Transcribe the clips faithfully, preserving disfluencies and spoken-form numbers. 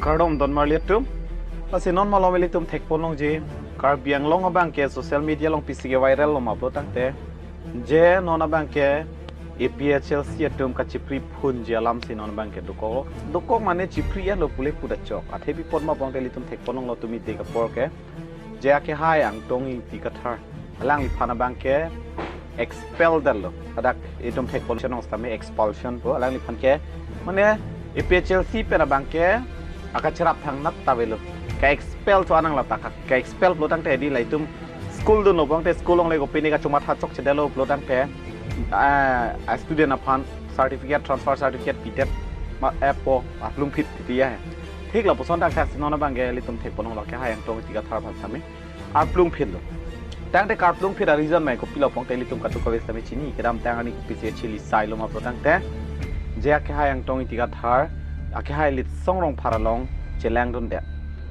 Kardom don marli atum. Lasi non malom ilitum thekpon longji, Karbi Anglong abang ke social media along pisi ke viral lo ma pulo tangte, je non abang ke A P H L C atum kachipri phunji alam si non abang ke dokok. Dokok mane chipri an lo pule puda chok. Athe pi apot ma pulo tangte ilitum thekpon longlo tumi de kapor ke, je akehai Angtong Ingti Kathar, alangliphan abang ke expel detlo. Hadak itum thekpon chenong sitame expulsion pu, alangliphan ke mane A P H L C pen abang ke akacherap thangnat ta avelo. Ka expel cho anang lata ka, ka expel pulo tangte di la itum school dunlo pulo tangte school along le kopine kachomatha chokchedetlo pulo tangte, ah, a student aphan certificate, transfer certificate pidet ma appo arplung phit titi ya. Thik lapuson dak thaksi non abang ke ilitum thekpon longlo akehai Angtong Ingti Kathar aphan sitame arplung phitlo. Tangte karplung phit a reason mai kopilo pulo tangte ilitum kadokave sitame chini, kedamtang arni kopisi chili sailo ma pulo tangte, je akehai Angtong Ingti Kathar akehai Litsong Rongphar along chelangdundet,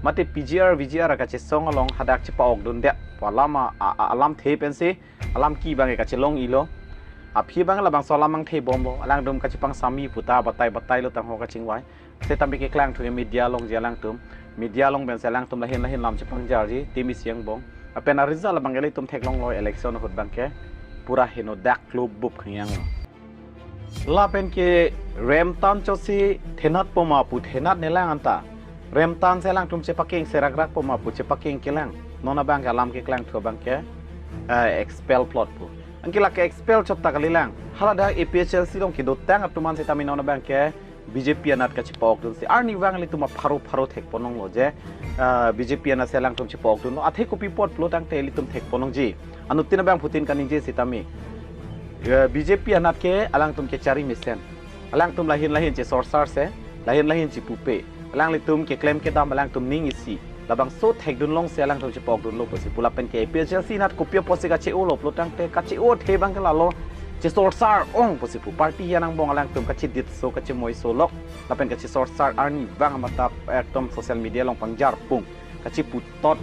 mate P G R, V G R kachesong along hadak chepa-okdundet pu alam a, a, a, alamthe pensi alam ke abang ke kachelong-ilo. Aphi abang labangso alam angthe bomlo, alangtum kachepangsami puta batai batailo tangho kachingvai. Setame keklangthu ke media alongji alangtum, media along pensi alangtum lahin lahin lam chepangjarji, timi siang bong. Lapen a result abang ke ilitum theklonglo, election ahut abang ke pura henodak klubbup khangyang lo. Lapen ke remtan chotsi thenat po ma pu thenat nelang anta. Remtan si alangtum chepakeng serakrak po ma pu chepakeng kelang. Non abang ke alam keklangthu abang ke, eh, expel plot pu. Anke la ke expel chot ta kalilang. Haladak A P H L C along kedotang atum an sitame non abang ke B J P anat kachepa-okdun si. Arnivang ilitum apharo pharo thekpon longlo je, ah, B J P anat si alangtum chepa-okdunlo. Athe kopi apot pulo tangte ilitum thekpon longji. Anuttin abangphutin kaningje sitame, eh, B J P anat ke alangtum kechari mesen. Alangtum lahin lahin chesorsar se, lahin lahin chepupe. Alanglitum keklem kedam alangtum ning isi. Labangso thekdun long si alangtum chepa-okdunlo pusi pu. Lapen ke A P H L C anat kopi apotsi kache-olo pulo tangte kache-othe abang ke lalo chesorsar ong pusi pu. Party hi angbong alangtum kacheditso kachemoiso lok. Lapen kachesorsar arnivang amatap ekdom social media along pangjar pung, kacheputot.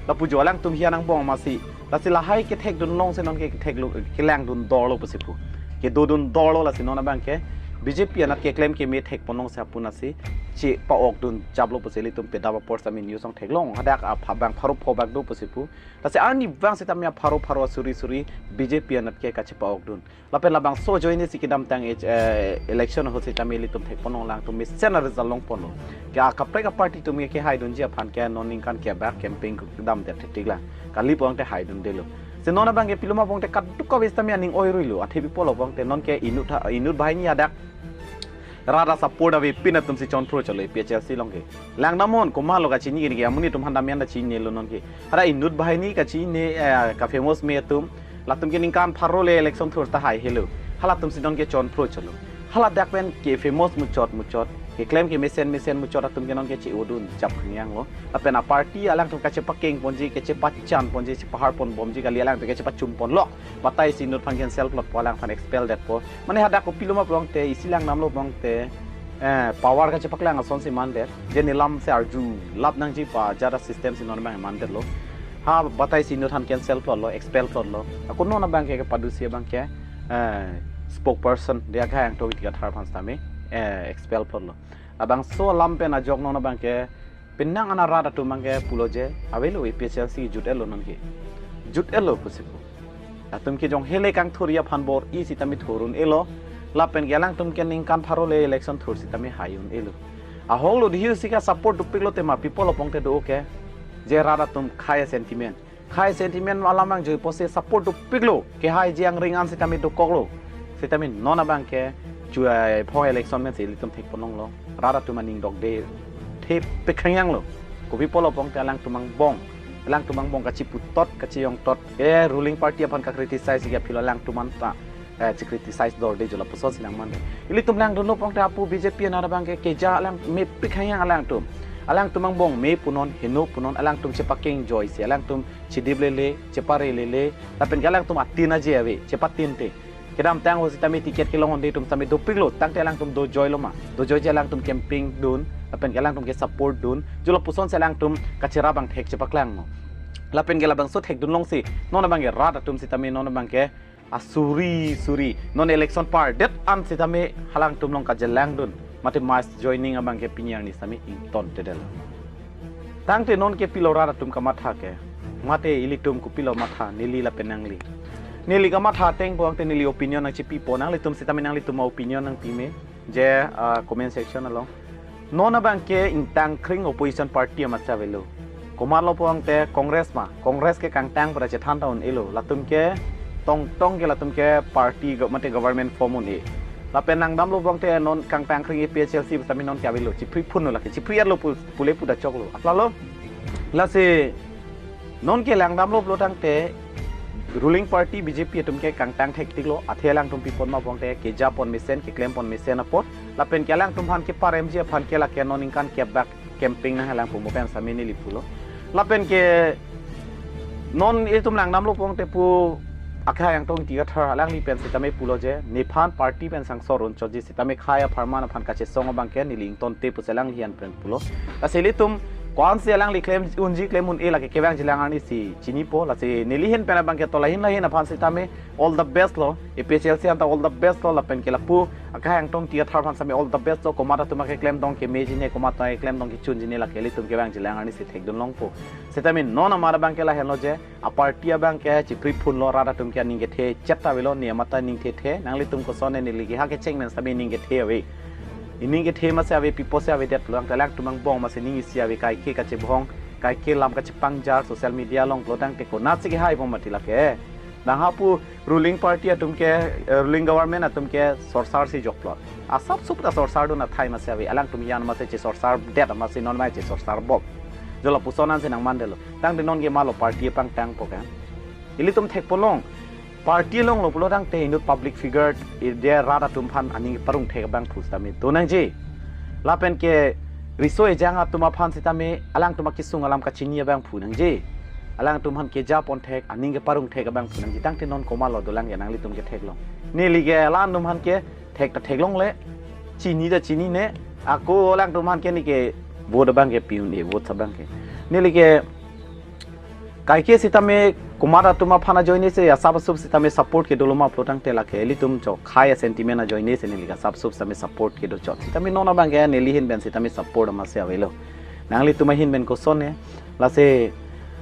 Lapu jo alangtum hi angbong masi. Lasi lahai kethekdun long si non ke ketheklo, kelangdun dorlo pusi pu. Kedodun dorlo lasi non abang ke B J P anat keklem keme thekpon long si apu nasi chepa-okdun japlo pusi ilitum pedap apor sitame news along theklong. Hadak apha abang pharo pho bak do pusi pu. Lasi arnivang sitame apharo pharo asuri suri B J P anat ke kachepa-okdun. Lapen labangso ajoine si kedamtang ej-, eh, election ahut sitame ilitum thekpon long alangtum mesen a result longponlo. Ke akaprek aparty atum ke haidunji aphan ke non ningkan kebak campaign kedamdet thetik lang. Kali pulo tangte haidundelo. Si non abang ke pilo ma pulo tangte kadokave sitame aning oiruilo. Athe pi apotlo pulo tangte non ke inut ha, inut banghini hadak rat a-support avepin atum si chonphro cholo A P H L C along ke. Lang damnon komatlo kachini kini ke, amonit atum aphan dam-an ta chinilo non ke. Hara inut banghini kachini, eh, ka famous me atum. Latum ke ningkan pharo le election thur ta haihelo. Halatum si non ke chonphro cholo. Haladak pen ke famous muchot muchot, keklem kemesen mesen muchot atum ke non ke che-odun jap khangyang lo. Lapen aparty alangtum kachepakeng ponji, kachepachan ponji, chepahar pon bomji kali, alangtum kachepachum ponlo. Batai si inut aphan cancel plot po, alangphan expel det po. Mane hadak kopilo ma pulo tangte, isi lang damlo pulo tangte, eh, power kachepaklang ason si mandet. Je nelam si arjulap nangji pu ajat a-system si non abang mandetlo. Ha batai si inut aphan cancel plot lo, expel plot lo. Ako non abang ke kepadusi abang ke, eh, spokesperson, je akehai Angtong Ingti Kathar aphan sitame, eh, expel plot lo. Labangso alam pen ajok non abang ke penang an arat atum abang ke pulo je, avelo A P H L C jut-etlo non ke. Jut-etlo pusi pu. Latum ke jong hele kangthur aphan bor-i sitame thur un-elo. Lapen ke alangtum ke ningkan pharo le election thur sitame hai un-elo. Ahok lo dihiu si ka-support dopiklo tema pi apotlo pulo tangte do ke. Je rat atum khei sentiment. Khei sentiment alam angjoi pusi support dopiklo. Kehai je angring an sitame dokoklo. Sitame non abang ke chuai pho election pen si ilitum thekpon longlo. Rat atum aning dokde thepik khangyang lo. Kopi apotlo pulo tangte alangtum angbong. Alangtum angbong kacheputot, kacheyongtot. Eh, ruling party aphan ka-criticize ke apilo alangtum anta, eh, che-criticize dorde jo lapuson si nangmande. Ilitum langdunlo pulo tangte apu B J P anat abang ke keja alang mepik khangyang alangtum. Alangtum angbong me punon, heno punon, alangtum chepakeng joisi, alangtum chedip lele, chepare lele, lapen ke alangtum atin aje ave, chepatinte. Kedamtang ahut sitame ticket kelong-onde atum sitame dopiklo, tangte alangtum dojoilo ma. Dojoiji alangtum campaign dun, lapen ke alangtum ke-support dun, jo lapuson si alangtum kacherap abang thek chepaklanglo. Lapen ke labangso thekdun long si, non abang ke rat atum sitame non abang ke asuri suri. Non election pardet an sitame halangtum along kajelangdun. mate mass joining abang ke pini arni sitame ingtontedetlo. Tangte non ke pilo rat atum kamatha ke, mate ilitum kopilo matha, neli lapen nangli. Neli kamatha ateng pulote neli opinion nangchipipo, nanglitum sitame nanglitum opinion nangpi me, je, ah, comment section along. Non abang ke ingtangkring opposition party amatsi avelo. Komatlo pulote Congress ma, Congress ke kangtang pada chethan ta un-elo. Latum ke tongtong ke latum ke party go-, mate government form un-e. Lapen nangdamlo pulote non kangtangkring A P H L C sitame non ke avelo. Chipri phunlo lake, chipri-etlo pu-, pule puta choklo. Aplalo. Lasi non ke langdamlo pulotangte ruling party B J P atum ke kangtang thektiklo, athe alangtum pi apot ma pulote kejapon mesen, keklempon mesen apot. Lapen ke alangtum aphan keparemji aphan ke lake non ningkan kep bak campaign nanghalang pu mo pen sitame neli pulo. Lapen ke non itum langdamlo pulote pu akhai Angtong Ingti Kathar alangli pen sitame pulo je, nephan party pen sangsor unchotji sitame khei apharman aphan kachesong abang ke neli ingtonte pusi alangli an pen pulo. Lasi ilitum ko-ansi alangli klem unji klem un-e lake kevangjilang arnisi chinipo, lasi neli ahin pen abang ke to lahin lahin aphan sitame all the best lo, A P H L C anta all the best lo, lapen ke lapu akhai Angtong Ingti Kathar aphan sitame all the best lo, komat atum akeklem dong kemeji ne, komat atum akeklem dong kechunji ne lake ilitum kevangjilang arnisi thekdun longpo. Sitame non amat abang ke lahenlo je, a party abang ke chipri phunlo, rat atum ke aning kethe chet ta avelo, ne amat ta aning thethe, nanglitum koson ne neli ke ha kecheng men sitame aning kethe ave. Ining kethe masi ave, pi apotsi avedetlo, tangte alangtum angbong masi ning isi ave, kaike kachebhong, kaike lam kachepangjar, social media along pulotangte konatsi kehai bom mati lake. Nang hapu ruling party atum ke, eh, ruling government atum ke sorsarsi jokplot. Asapso ta sorsardun athai masi ave, alangtum hian masi chesorsardet masi non mai chesorsar bom. Jo lapuson ansi nangmandetlo. Tangte non ke malo party pangtangpo ke. Ilitum thekponlong. Party alonglo pulotangte inut public figure, idet rat atum aphan aning parong thek abangphu sitame do nangji. Lapen ke riso ejang atum aphan sitame alangtum akesung alam kachini abangphu nangji. Alangtum aphan kejapon thek, aning keparong thek abangphu nangji. Tangte non komatlo dolang ke nanglitum ketheklong. Neli ke alangtum aphan ke thek ta theklongle, chini ta chinine, ako alangtum aphan ke ne ke vote abang ke pi un-e, vote abang ke. Neli ke kaike sitame komat atum aphan ajoinesi asap asup sitame support kedo lo ma pulotangte lake ilitum cho khei a-sentiment ajoinesi neli ke asap asup sitame support kedo chot. Sitame non abang ke neli ahin pen sitame support masi avelo. Nanglitum ahin pen koson ne, lasi,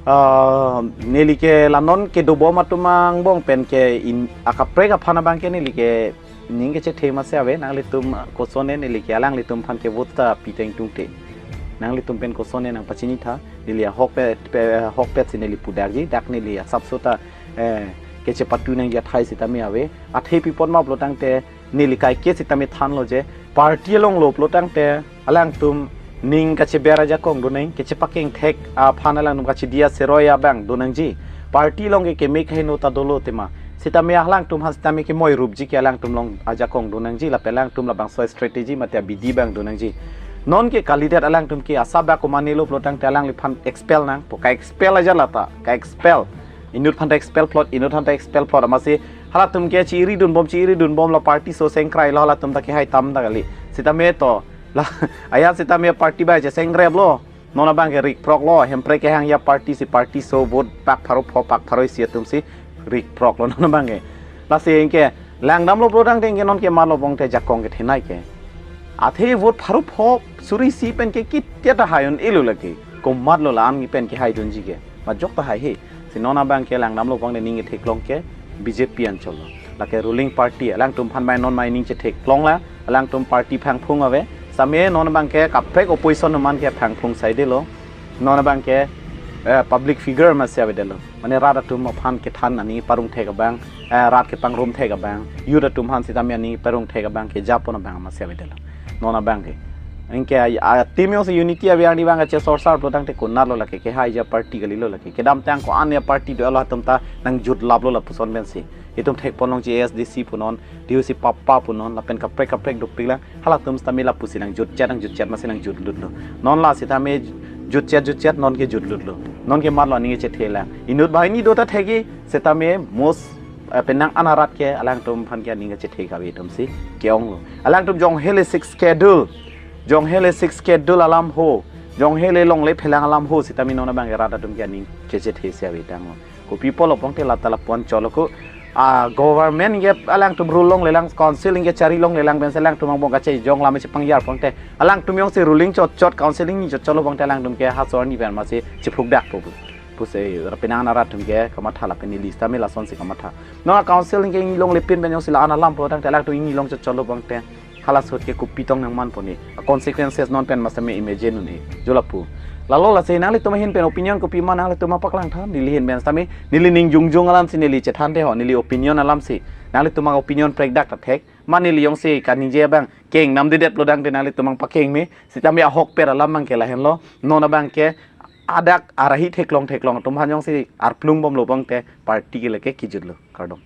ah, neli ke la non kedobom atum angbong pen ke in akaprek aphan abang ke neli ke ning kechethe masi ave, nanglitum koson ne neli ke alanglitum aphan ke vote ta piteng tungte. Nanglitum pen koson ne nangpachinitha, neli ahokpet, pe-, ahokpetsi neli pudakji, dak neli asapso ta, eh, kechepatu nangji athai sitame ave. Athe pi apot ma pulotangte neli kaike sitame thanlo je, party alonglo pulotangte alangtum ning kacheber ajakong do nang, kechepakeng thek aphan alangtum kachidi aseroi abang do nangji. Party along ke keme kaheno ta dolo tema. Sitame alangtum aphan sitame kemoi rupji ke alangtum along ajakong do nangji, lapen alangtum labangso strategy mate abidi abang do nangji. Non ke kalidet alangtum ke asap bak komatnelo pulotangte alangliphan expel nangpo, ka-expel aja lata, ka-expel. Inut aphan ta expel plot, inut aphan ta expel plot, amatsi halatum ke chi-iridunbom, chi-iridunbom la party so sengkrailo, halatum ta kehai tam ta kali. Sitame to, la, ayan sitame party bai chesengreplo. Non abang ke rikproklo, Hemprek kehangji aparty si party so vote pak pharo pho pak pharo isi atum si rikproklo non abang ke. Lasi anke langdamlo pulotangte anke non ke malo bongte jakong kethenei ke. Athe vote pharo pho suri isi pen ke kitia ta hai un-elo lake. Komatlo la-an pen kehaidunji ke. Majok ta haihe. Si non abang ke langdamlo bongte ning ketheklong ke B J P anchotlo. Lake ruling party, alangtum aphan bai non mai ning chetheklong la, alangtum party phangphung ave, sitame non abang ke kaprek opposition atum an ke phangphung saidelo, non abang ke, eh, public figure masi avedetlo. Mane rat atum aphan kethan aning parong thek abang, eh, rat kepangrum thek abang, youth atum aphan sitame aning parong thek abang kejapon abang masi avedetlo. Non abang ke. Anke a, a team jongsi unity ave arni abang ke chesorsar pulotangte konatlo lake kehaiji aparty kalilo lake. Kedamtang ko-an aparty do-etlo atum ta nangjutlaplo lapuson pensi. Itum thekponlongji A S D C punon, D U C papa punon, lapen kaprek kaprek dopiklang, halatum sitame lapusi nangjutchet, nangjutchet masi nangjutlutlo. Non la sitame jutchet, jutchet, non ke jutlutlo. Non ke matlo aning chethelang. Inut banghini do ta thekji, sitame most, eh, penang an arat ke alangtum aphan ke aning chethe kave atum si ke-onglo. Alangtum jong hele six schedule, jong hele six schedule alam ho, jong hele longle phelang alam ho, sitame non abang ke rat atum ke aning kechethe si ave tanglo. Kopi pulo pongte lata lapu-an cholo ko. A government ke alangtum rule longlelang, council ke chari longlelang pensi alangtum angbong kachejong lam isi pangyar pangte, alangtum jongsi ruling chotchot, council ni chotchotlo pangte alangtum ke ha sorni pen masi chiphukdak po pu. Pusi ra penang arat atum ke kamatha lapen neli sitame lasonsi kamatha. Non a council ke inglong lepin pen jongsi la-an alam po tangte alangtum inglong chotchotlo pangte, hala ahut ke kopi tong nangman pone. A consequences non pen ma sitame imagine un-e. Jo lapu. Lalo lasi nanglitum ahin pen opinion kopi ma nanglitum apaklang tha, neli ahin pen sitame, neli ning jongjong alamsi neli chethanthe ho, neli opinion alamsi. Nanglitum a-opinion prekdak ta thek. Ma neli jongsi kaningje abang kengnamdedetlo tangte nanglitum abang pakeng me. Sitame ahokpet alam abang ke lahenlo. Non abang ke adak arahi theklong theklong atum aphan jongsi arplung bomlo pangte party ke lake kijutlo. Kardom.